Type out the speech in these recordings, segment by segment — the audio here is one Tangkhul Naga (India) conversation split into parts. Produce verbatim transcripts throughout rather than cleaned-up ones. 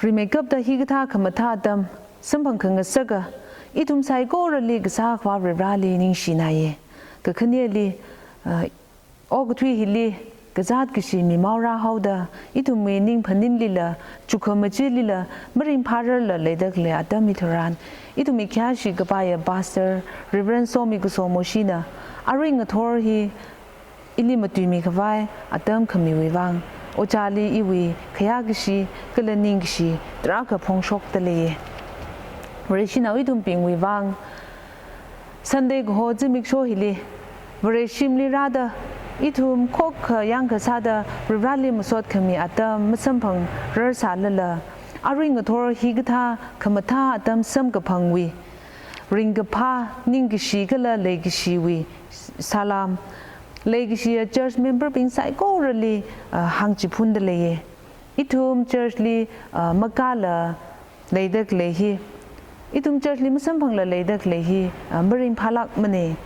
Rimeikapta hikathā khamathā atam samphang khangasaka ithum saikorali Kasā Akhava Varivarali ningshinaiye. Kakhaneli, ah, okathui hili kazāt kashi mimao rāhaoda ithumwui ning phaninlila, chukhamachilila, maringphārarla leida khalei atam hitharan, ithumwui khayāshi kapaiya Pastor Reverend Somi Kusomoshina arui ngathor hi ili matuimi khavai atam khamiwui vang, ojāli iwui khayā kashi kala ning kashi tarākha phongshokda leiye. Vareshinao ithumbingwui vang, Sunday kaho zimiksho hili Vareshimli rāda ithum khokkha yangkasāda Varivarali masot khami atam masamphangrar sālala, arui ngathor hikathā khamathā atam samkaphangwui ringkaphā, ningkashi kala leikashiwui salam, leikashiya church member bing saikorali, ah, hāngchiphunda leiye. Ithum church li, ah, makāla leida khalei hi, ithum church li masamphangla leida khalei hi, ah, maringphālākmane.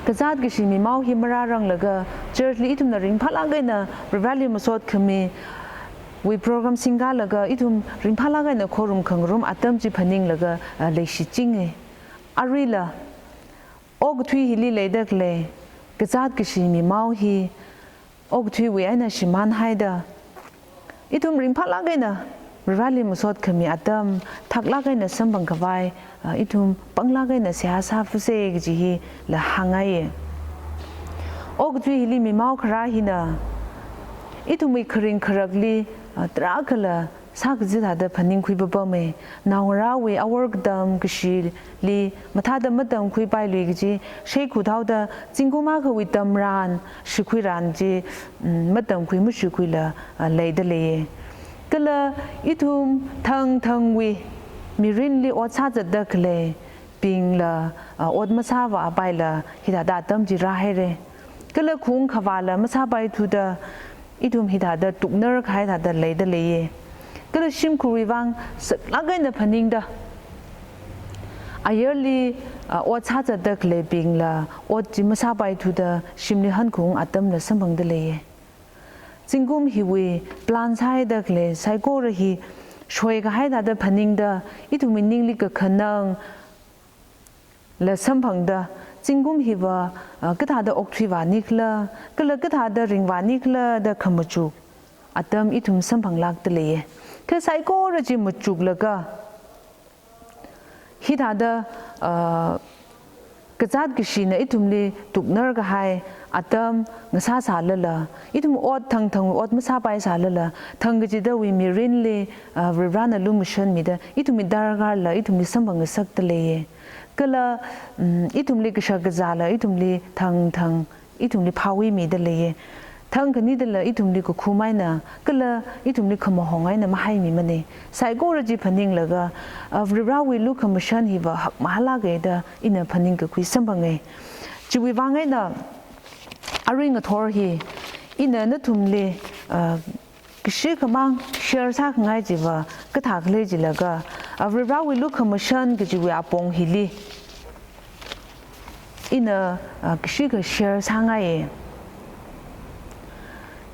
Kazāt kashi mimao hi marāranglaga church li ithumna ringphālāk eina Varivarali masot khamiwui program singkalaga ithum ringphālāk eina khorum khangarum atam chi phaninglaga, ah, leishichinge. Aruila okathui hili leida khalei kazāt kashi mimao hi okathuiwui eina shimānhaida, ithum ringphālāk eina Varivarali masot khami atam thaklāk eina samphang khavai, ah, ithum panglāk eina seihā sāfuse kaji hila hāngngaiye. Okathui hili mimao kharā hina ithumwui kharing kharakli, ah, tarākhala sākazā thāda phaningkhui papame. Naongarāwui awor katam kashili mathāda matamkhuipailui kaji, sheikhu thaoda zingkum akhawui tamran, shikhuiran chi, mm, matamkhui mashikhuila, ah, leida leiye. Kala ithum thangthangwui mirinli ot sāzatda khaleibingla, ah, ot masāvāpaila hithāda atam chi rāhaire. Kala khaung khavāla masāpaithuda ithum hithāda tuknar kahai thāda leida leiye. Kala shimkhurwui vang saklāk eina phaningda, ayarli, ah, ot sāzatda khaleibingla ot chi masāpaithuda shimli hankhaung atamla samphangda leiye. Zingkum hiwui plan sāhaida khalei saikora hi shoikahai thāda phaningda, ithumwui ningli kakhanang la samphangda, zingkum hiva, ah, kathāda okthuivāni khala, kala kathāda ringvāni khala da khamachuk atam ithum samphanglākda leiye. Kha saikora chi machuklaga, hithāda, ah, kazāt kashina ithumli tuknar kahai atam ngasāsālala, ithum ot thangthang ot masāpaisālala, thangkachidawui mirinli, ah, Varivarana lumashanmida, ithumwui darkārla ithumli samphang ngasakda leiye. Kala, mm, ithumli kashak kazāla ithumli thangthang ithumli phāwuimida leiye. Thangkhanidala ithumli kakhum eina, kala ithumli khamahong eina mahaimimane. Saikora chi phaninglaga, ah, Varivarawui lukhamashan hiva hakmahālāke da ina phaningkakhui samphange. Chiwui vang eina, arui ngathor hi, ina nathumli, ah, kashikhamang share sākhangai chiva kathā khalei jilaga, ah, Varivarawui lukhamashan kajiwui apong hili ina, ah, kashikha share sāngaiye.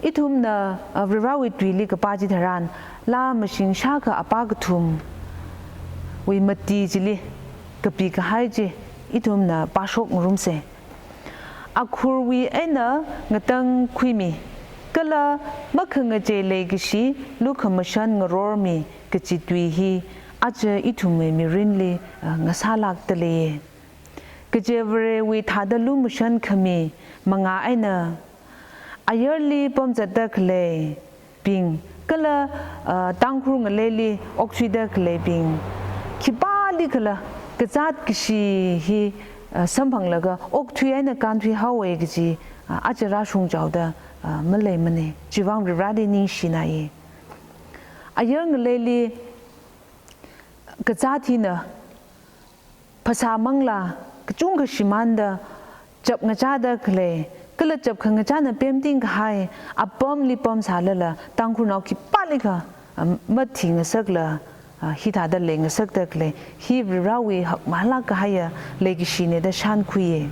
Ithumna, ah, Varivarawui tuili kapā chitharan, Laa mashing shākha apā kathumwui mati chili kapikahai chi ithumna pāshok ngarumse. Akhurwui eina ngatangkhuimi, kala makhangachei leikashi lukhamashan ngarormi kachi tui hi aja ithumwui mirinli, ah, ngasālākda leiye. Kaje Varewui thāda lumashan khami mangā eina ayarli pamzatda khalei bing, kala, ah, Tangkhul ngaleili okthuida khaleibing, khipālikhala kazāt kashi hi, ah, samphanglaga okthui eina kānthui haowe kaji, ah, aja rāshungchaoda, ah, maleimane. Chiwui vang Varivarali ningshinaiye. Ayar ngaleili kazāt hina phasā manglā kachungkha shimānda chap ngachāda khalei, kala chap khangachāna pemting kahai apamli pamsālala, Tangkhulnao khipālikha, ah, mathi ngasakla, ah, hithāda leingasakda khalei hi Varivarawui hakmahālāk kahaiya leikashine da shānkhuiye.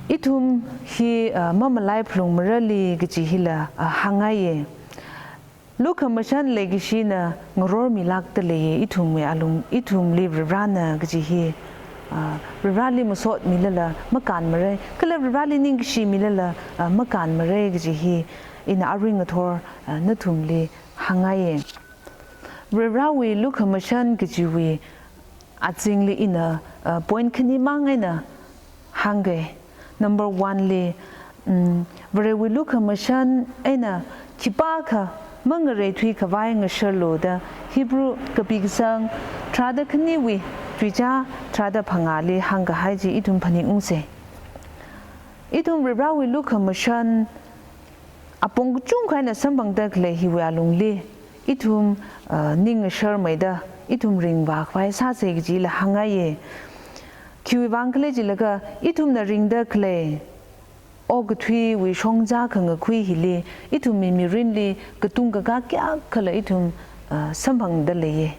Ithum hi, ah, mamalai phalungmarali kaji hila, ah, hāngngaiye. Lukhamashan leikashina ngarormilākda leiya ithumwui alung, ithumli Varivarana kaji hi, ah, Varivarali masotmilala makānmara, kala Varivarali ningkashi milala, ah, makānmara kaji hi ina aring ngathor, ah, nathumli hāngngaiya. Varivarawui lukhamashan kajiwui azingli ina, ah, point khanimang eina hāngga. Number one li, mm, Varewui lukhamashan eina khipākha mangareithui khavai ngasharlu da Hebrew kapi kasang tharāda khaniwui tuizā tharāda phangāli hāngkahai chi ithum phaningungsa. Ithum Varivarawui lukhamashan apong kachungkha eina samphangda khalei hiwui alungli, ithum, ah, ning ngasharmeida, ithum ringvā khavai sāsa kajila hāngngaiya. Khiwui vang khala jilaga, ithumna ringda khalei okathuiwui shongzā khangakhui hili, ithumwui mirinli katung kakā kayākhala ithum, ah, samphangda leiya.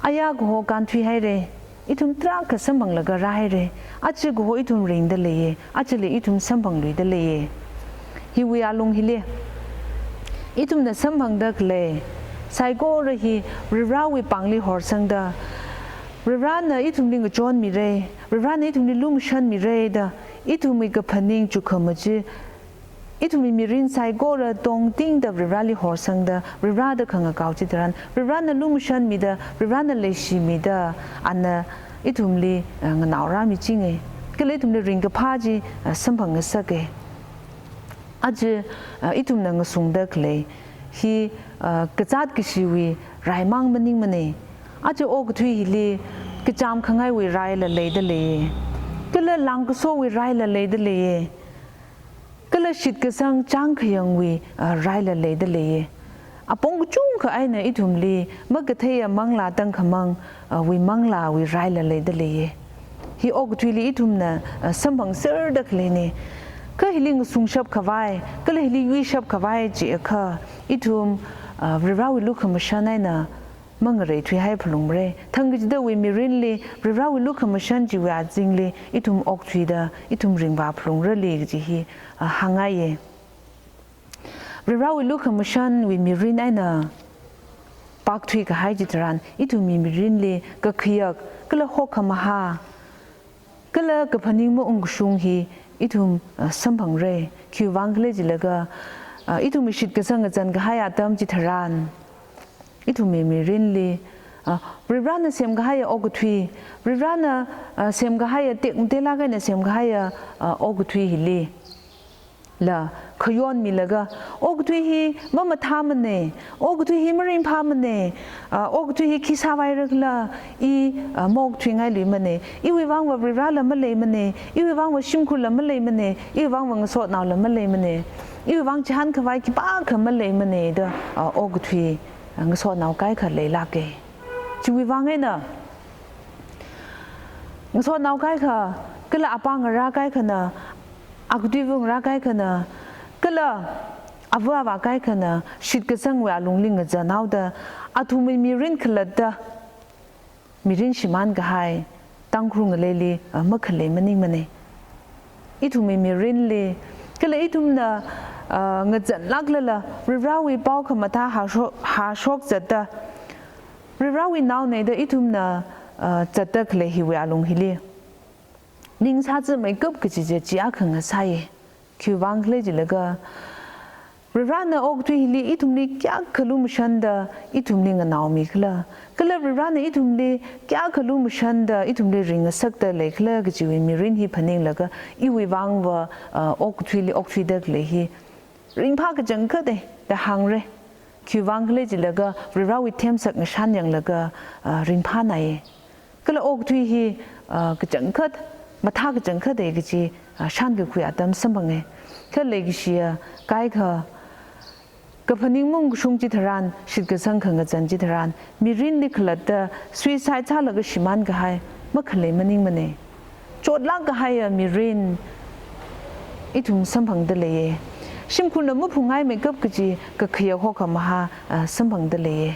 Aya kaho kānthuihaira, ithum tarākha samphanglaga rāhaira, aja kaho ithum ringda leiya, ajali ithum samphangluida leiya. Hiwui alung hili, ithumna samphangda khalei saikora hi Varivarawui pāngli horsangda, Varivarana ithumli ngachonmira, Varivarana ithumli lumashanmira da, ithumwui kaphaning chukkhamaja, ithumwui mirin saikora tongtingda Varivarali horsangda, Varivara da khangakao chitharan, Varivarana lumashanmida, Varivarana leishimida, ana ithumli, eh, nganao rāmichinga. Kala ithumli ringkaphā chi, eh, samphangngasaka. Aja, eh, ithumna ngasungda khalei hi, eh, kazāt kashiwui raimang maningmana. Aja okathui hili kachām khangaiwui raila leida leiya. Kala lāngkasowui raila leida leiya. Kala shitkasang chāngkhayangwui, ah, raila leida leiya. Apong kachungkha eina ithumli makatheiya manglā tangkhamang, ah, wui manglāwui raila leida leiya. Hi okathuili ithumna, ah, samphangserda khaleina. Kha hili ngasungshap khavai, kala hili yuishap khavai chiakha, ithum, ah, Varivarawui lukhamashan eina mangareithuihai phalungmara. Thangkachidawui mirinli, Varivarawui lukhamashan chiwui azingli, ithum okthuida, ithum ringvā phalungrali kaji hi, ah, hāngngaiya. Varivarawui lukhamashanwui mirin eina pākthuikahai chitharan, ithumwui mirinli kakhayak, kala hokhamaha, kala kaphaning maungkashung hi ithum, ah, samphangra. Khiwui vang khala jilaga, ah, ithumwui shitkasang ngazan kahai atam chitharan, ithumwui mirinli, ah, Varivarana semkahaiya okathui, Varivarana, ah, semkahaiya tekmateilāk eina semkahaiya, ah, okathui hili la khayonmilaga, okathui hi mamathāmana, okathui hi maringphāmana, ah, okathui hi khi sāvairakhala, i, ah, maokthuingailuimana, iwui vangva Varivarala maleimana, iwui vangva shimkhurla maleimana, iwui vangva ngasotnaola maleimana, iwui vang chihān khavai khipākha maleimana da, ah, okathui, ah, ngasotnao kaikha leilāka. Chiwui vang eina, ngasotnao kaikha, kala apā ngarā kaikhana, akatui vung rā kaikhana, kala ava avā kaikhana, shitkasangwui alungli ngazanhaoda, athumwui mirin khalatta, mirin shimānkahai, Tangkhul ngaleili, ah, makhalei maningmana. Ithumwui mirinli, kala ithumna, ah, ngazanlāklala, Varivarawui pao khamathā hāshok, hāshok zatda, Varivarawui naona da ithumna, ah, zatda khalei hiwui alung hili, ning sāzāmeikap kaji chi chi akha ngasāya. Khiwui vang khala jilaga, Varivarana okathui hili ithumli kayākha lumashanda ithumli nganaomikhala, kala Varivarana ithumli kayākha lumashanda ithumli ringngasakta leikhala kajiwui mirin hi phaninglaga, iwui vangva, ah, okathuili okthuida khalei hi ringphā kachangkhata da hāngra. Khiwui vang khala jilaga, Varivarawui themsak ngashan yanglaga, ah, ringphānāya. Kala okathui hi, ah, kachangkhat, mathā kachangkhata kaji, ah, shankakhui atam samphanga. Kha leikashiya kaikha, kaphaning maungkashung chitharan, shitkasang khangazan chitharan, mirinli khalatta suicide sālaga shimānkahai makhalei maningmana. Chotlākkahaiya mirin ithum samphangda leiya. Shimkhurna maphungngaimeikap kaji kakhayak hokhamaha, ah, samphangda leiya.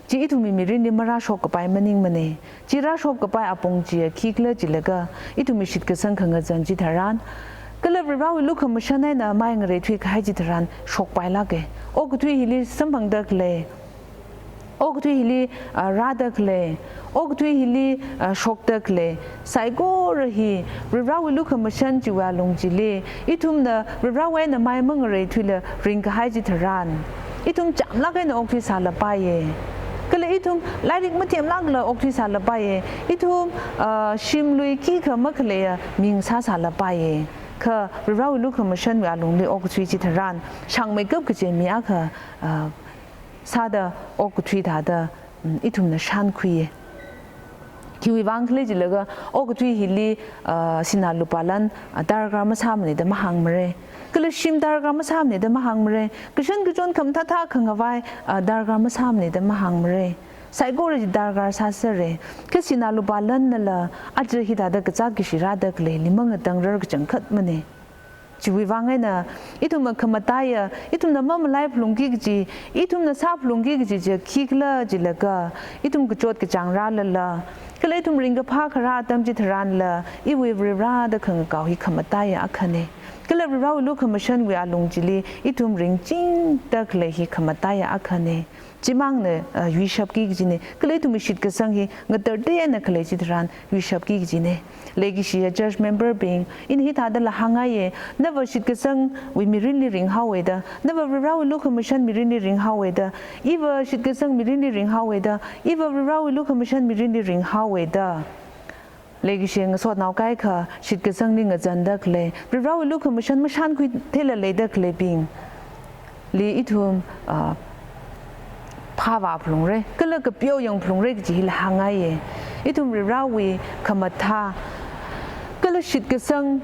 Chi ithumwui mirinli marāshokkapai maningmana. Chi rāshokkapai apong chiya khikhala jilaga, ithumwui shitkasang khangazan chitharan, Kala Varivarawui lukhamashan eina mai ngareithui kahai chitharan shokpailāke. Okathui hili samphangda khalei, okathui hili, ah, rāda khalei, okathui hili, ah, shokda khalei, saikora hi Varivarawui lukhamashan chiwui alung chili, ithumna Varivarawui eina mai mangareithuila ringkahai chitharan, ithum chamlāk eina okthui sālapaiye. Kala ithum lairik mathemlākla okthui sālapaiye. Ithum, ah, shimlui khikha makhaleiya mi ngasā sālapaiye. Kha Varivarawui lukhamashanwui alungli okathui chitharan shangmeikap kaje mi akha, ah, sāda okathui thāda, mm, ithumna shānkhuiye. Khiwui vang khala jilaga okathui hili, ah, sinā lupā lan, ah, darkar masāmane da mahāngmare. Kala shim darkar masāmane da mahāngmare. Kashan kachon khamathāthā khangavai, ah, darkar masāmane da mahāngmare. Saikora chi darkar sāsere. Kha sinā lupā lannala aja hithāda kazāt kashi rāda khaleili mangatangrar kachangkhatmane. Chiwui vang eina, ithumna khamataiya, ithumna mamalai phalungki kaji, ithumna sāphalungki kaji chiya khikhala jilaga, ithum kachot kachāng rālala, kala ithum ringkaphā kharā atam chitharanla, iwui Varivara da khangakao hi khamataiya akhane. Kala Varivarawui lukhamashanwui alung chili ithum ringchingda khalei hi khamataiya akhane. Chimangna, ah, yuishapki kajine. Kala ithumwui shitkasang hi ngatartei eina khalei chitharan yuishapki kajine. Leikashiya church member bing, ina hithādala hāngngaiye, nava shitkasangwui mirinli ringhaowe da, nava Varivarawui lukhamashan mirinli ringhaowe da, iva shitkasang mirinli ringhaowe da, iva Varivarawui lukhamashan mirinli ringhaowe da. Leikashi ngasotnao kaikha, shitkasangli ngazanda khalei, Varivarawui lukhamashan mashānkhui theila leida khaleibingli ithum, ah, phāvā phalungre, kala kapeo yang phalungre kaji hila hāngngaiye. Ithum Varivarawui khamathā, kala shitkasangwui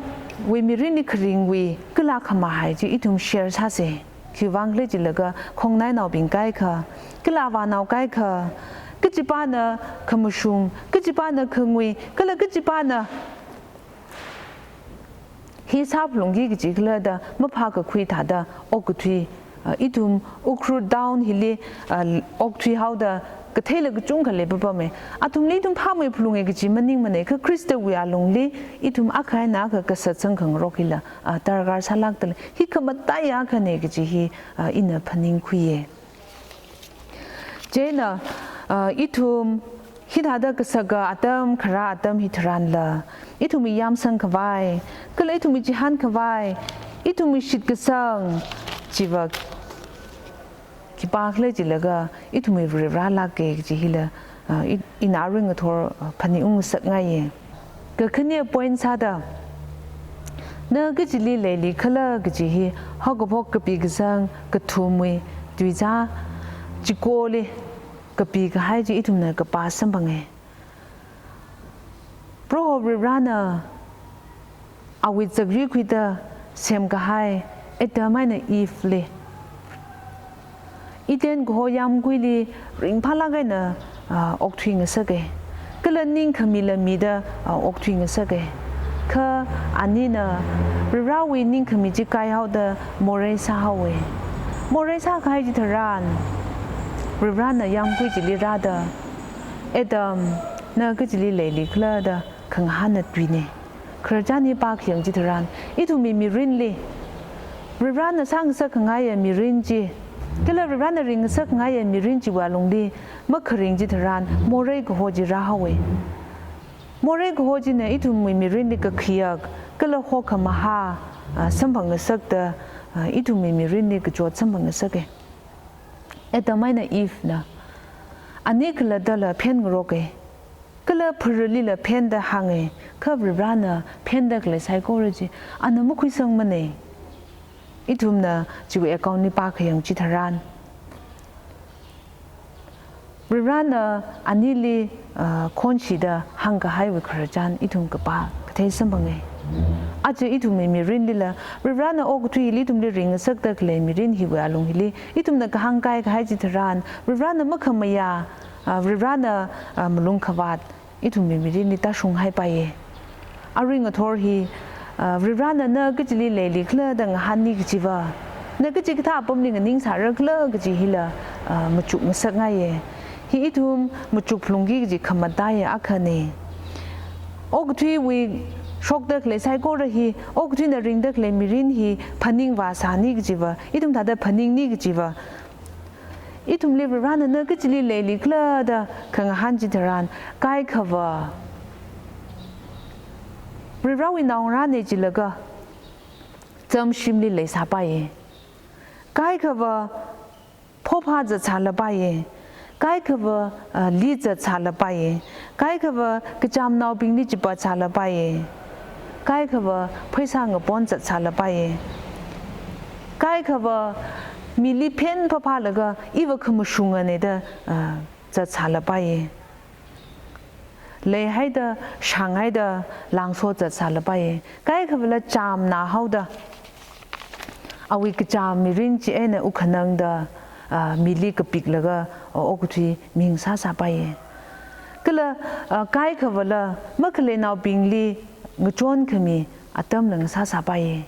mirinli kharingwui, kala khamahai chi ithum share sāse. Khiwui vang khala jilaga khongnainaobing kaikha, kala avānao kaikha, kachipāna khamashung, kachipāna khangui, kala kachipāna hi sāphalungki kaji khala da maphākakhui thāda okathui, ah, ithum Ukhrul town hili, ah, okthui haoda katheila kachungkha leipapame. Athumli ithum phāmei phalunge kaji maningmane, kha Khristawui alungli ithum akha eina akha kasatsang khangarok hila, ah, darkar sālākdalei. Hi khamataiya akhane kaji hi, ah, ina phaningkhuiye. Chieina, ah, ithum hithāda kasaka atam, kharā atam hitharanla, ithumwui yāmsang khavai, kala ithumwui chihān khavai, ithumwui shitkasang chiva khipākhala jilaga ithumwui Varivaralāke kaji hila, ah, i-, ina arui ngathor, ah, phaningungngasakngaiye. Kakhane point sāda, na kachili leilikhala kaji hi Haokaphok kapi kazang kathumwui tuizā chikoli kapikahai chi ithumna kapā samphange. Proho Varivarana awui zakri khuida semkahai Adam eina Eve li, Eden kaho yāmguili ringphālāk eina, ah, okthuingasake. Kala ningkhamila mida, ah, okthuingasake. Kha anina Varivarawui ningkhami chi kaihaoda morei sāhaowe. Morei sākahai chitharan, Varivarana yāmgui chili rāda, Adam, na kachili leilikhala da khangahānna tuine. Khararchan hi pākhayang chitharan, ithumwui mirinli, Varivarana sāngasak khangaiya mirin chi, kala Varivarana ringngasak khangaiya mirin chiwui alungli makharing chitharan, morei kaho chi rāhaowe. Morei kaho china ithumwui mirinli kakhayak, kala hokhamaha, ah, samphangngasakta, ah, ithumwui mirinli kachot samphangngasake. Adam eina Eve na ani khalattala phenngaroke. Kala pharalila phenda hānge, kha Varivarana phenda khalei saikora chi ana makhuisangmane. Ithumna chiwui account li pākhayang chitharan, Varivarana anili, ah, khonshida hāngkahaiwui khararchan ithum kapā kathei samphange. Aja ithumwui mirinlila, Varivarana okathui hili ithumli ringngasakta khalei mirin hiwui alung hili, ithumna kahāng kaikahai chitharan, Varivarana makhamayā, ah, Varivarana, ah, malung khavāt, ithumwui mirinli tāshunghaipaiye. Arui ngathor hi, ah, Varivarana na kachili leilikhala da ngahānmi kajiva, na kachikathā apamli nganingsārakhala kaji hila, ah, machukngasakngaiye. Hi ithum machuk phalungki kaji khamataiya akhane. Okathuiwui shokda khalei saikora hi, okathuina ringda khalei mirin hi phaningvāsāni kajiva, ithum thāda phaningni kajiva, ithumli Varivarana na kachili leilikhala da khangahān chitharan, kaikhava Varivarawui naongarāna jilaga chamshimli leisāpaiya. Kaikhava phophā zatsālapaiya. Kaikhava, ah, li zatsālapaiya. Kaikhava kachamnaobingli chipat sālapaiya. Kaikhava pheisā ngapon zatsālapaiya. Kaikhava mili phen phaphālaga iva khamashungana da, ah, zatsālapaiya. Leihaida, shānghaida, langso zatsālapaiya. Kaikhavala chamnahaoda, awui kacham mirin chi eina ukhanangda, ah, mili kapiklaga, ah, okathui mingasāsāpaiya. Kala, ah, kaikhavala makhaleinaobingli ngachonkhami atamla ngasāsāpaiya.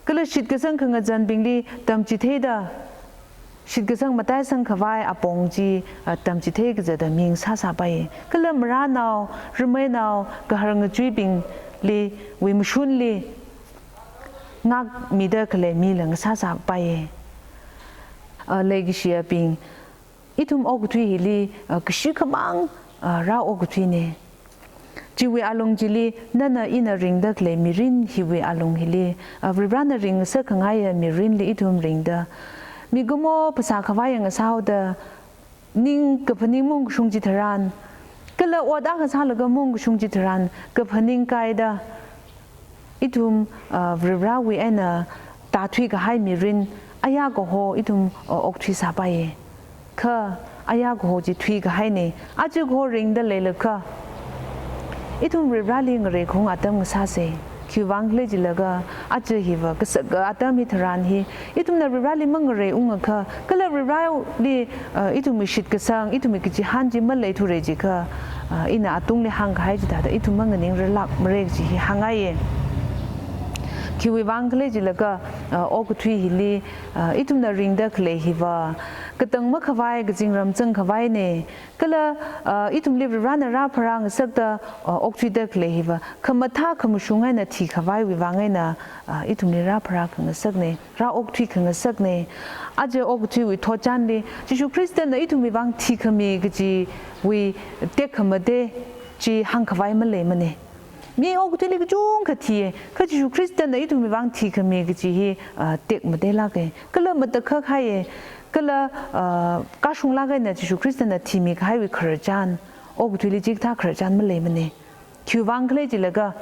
Kala shitkasang khangazanbingli tamchitheida, shitkasang mataisangkhavai apong chi, ah, tamchithei kazata mingasāsāpaiya. Kala maranao, rameinao, gahar ngachuibingli, wui mashunli ngākmida khalei mila ngasāsāpaiya. Ah, leikashiyabing, ithum okathui hili, ah, kashikhamang, ah, rā okathuina. Chiwui alung chili nana ina ringda khalei mirin hiwui alung hili, ah, Varivarana ringngasak khangaiya mirinli ithum ringda, mikumo phasā khavai ngasāhaoda, ning kaphaning maungkashung chitharan, kala ot akha sālaga maungkashung chitharan, kaphaning kaida, ithum, ah, Varivarawui eina tāthuikahai mirin, aya kaho ithum, ah, okthuisāpaiya. Kha aya kaho chi thuikahaina. Aja kaho ringda leilakha, ithum Varivarali ngareikhaung atam ngasāsa. Khiwuivang khala jilaga, aja hiva kasaka atam hitharan hi, ithumna Varivarali mangareiungakha, kala Varivarali, ah, ithumwui shitkasang, ithumwui kachihān chi maleithura jiakha, ah, ina atungli hāngkahai chithāda ithum manganingrarlākmara kaji hi hāngngaiya. Khiwuivang khala jilaga, ah, okathui hili, ah, ithumna ringda khalei hiva katang makhavai, kazingram zangkhavaina. Kala, ah, ithumli Varivarana rāpharāngasakta, ah, okthuida khalei hiva khamathā khamashung eina thikhavaiwui vang eina, ah, ithumli rāpharākhangasakna, rāokthuikhangasakna. Aja okathuiwui thotchanli, Jishu Khristana ithumwui vang thikhami kajiwui tekhamatei chi hāngkhavai maleimana. Mi okathuili kachungkha thiya, kha Jishu Khristana ithumwui vang thikhami kaji hi, ah, tekmateilāka. Kala matakhak haiya, kala, ah, kashunglāk eina Jishu Khristana thimikahaiwui khararchan, okathuili chikathā khararchan maleimana. Khiwuivang khala jilaga,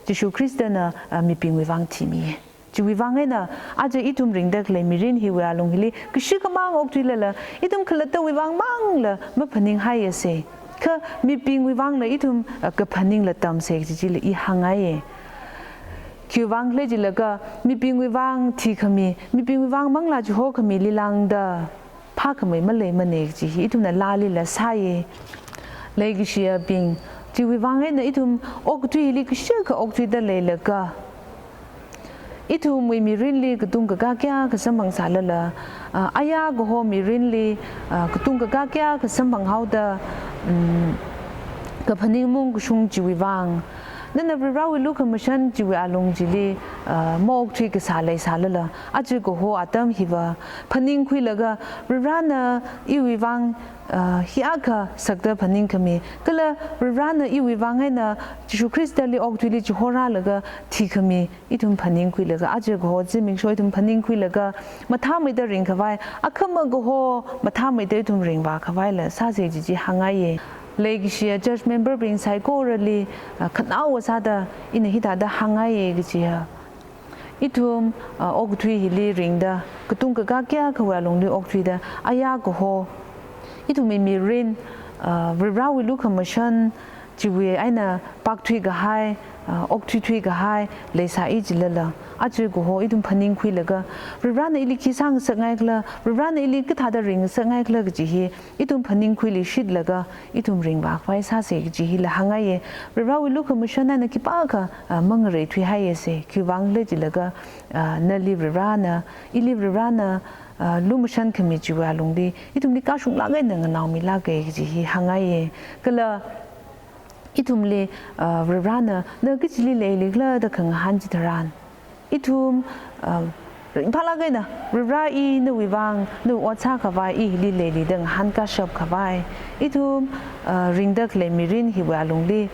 Jishu Khristana, ah, mibingwui vang thimiya. Chiwui vang eina, aja ithum ringda khalei mirin hiwui alung hili, kashikhamang okthuilala, ithum khalattawui vang mangla maphaninghaiyasa. Kha mibingwui vangla ithum, ah, kaphaningla tamsa kaji chila i hāngngaiya. Khiwuivang khala jilaga, mibingwui vang thikhami, mibingwui vang manglā chihokhamili lāngda phākhamei maleimana kaji hi ithumna laalila sāya. Leikashiyabing, chiwui vang eina ithum okathuili kashikha okthuida leilakha, ithumwui mirinli katung kakā kayākha samphangsālala, ah, aya kaho mirinli, ah, katung kakā kayākha samphanghaoda, mm, kaphaning maungkashung chiwui vang, nana Varivarawui lukhamashan chiwui alung chili, ah, maokthui kasā leisālala, aja kaho atam hiva phaningkhuilaga, Varivarana iwui vang, ah, hiyākha sakta phaningkhami, kala Varivarana iwui vang eina Jishu Khristali okthuili chihorālaga thikhami, ithum phaningkhuilaga, aja kaho zimiksho ithum phaningkhuilaga, mathāmeida ringkhavai, akhama kaho mathāmeida ithum ringvākhavaila sāsa kaji chi hāngngaiya. Leikashiya church member bing saikorali, ah, khanaowa sāda ina hithāda hāngngaiya kajiya. Ithum, ah, okathui hili ringda, katung kakā kayākhawui alungli okthuida, aya kaho, ithumwui mirin, ah, Varivarawui lukhamashan chiwui eina pakthuikahai, ah, okthuithuikahai leisāi jilala, aja kaho ithum phaningkhuilaga, Varivarana ili khi sāngasakngaikhala, Varivarana ili kathāda ringngasakngaikhala kaji hi ithum phaningkhuilishitlaga, ithum ringvākhavai sāsa kaji hila hāngngaiya. Varivarawui lukhamashan eina khipākha, ah, mangareithuihaiyasa. Khiwuivang khala jilaga, ah, nali Varivarana, ili Varivarana, ah, lumashankhami chiwui alungli ithumli kashunglāk eina nganaomilāka kaji hi hāngngaiya. Kala Ithumli, uh, Varivarana na kachili leili khala da khangahān chitharan, ithum, um, ringphālāk eina, Varivara, i nawui vang, nawui ot sākhavai ili leili da ngahānkashap khavai, ithum, uh, ringda khalei mirin hiwui alungli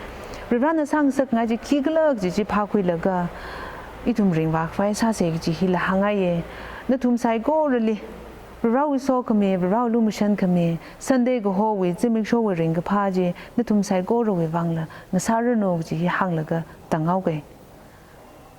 Varivarana sāngasakngai chi khikhala kaji chi phākhuilaga, ithum ringvākhavai sāsa kaji hila hāngngaiya. Nathum saikorali Varivarawui sokhami, Varivarawui lumashan khami, Sunday kahowui zimikshowui ringkaphā chi nathum saikorawui vangla ngasāranu kaji hi hānglaga tānghaoga.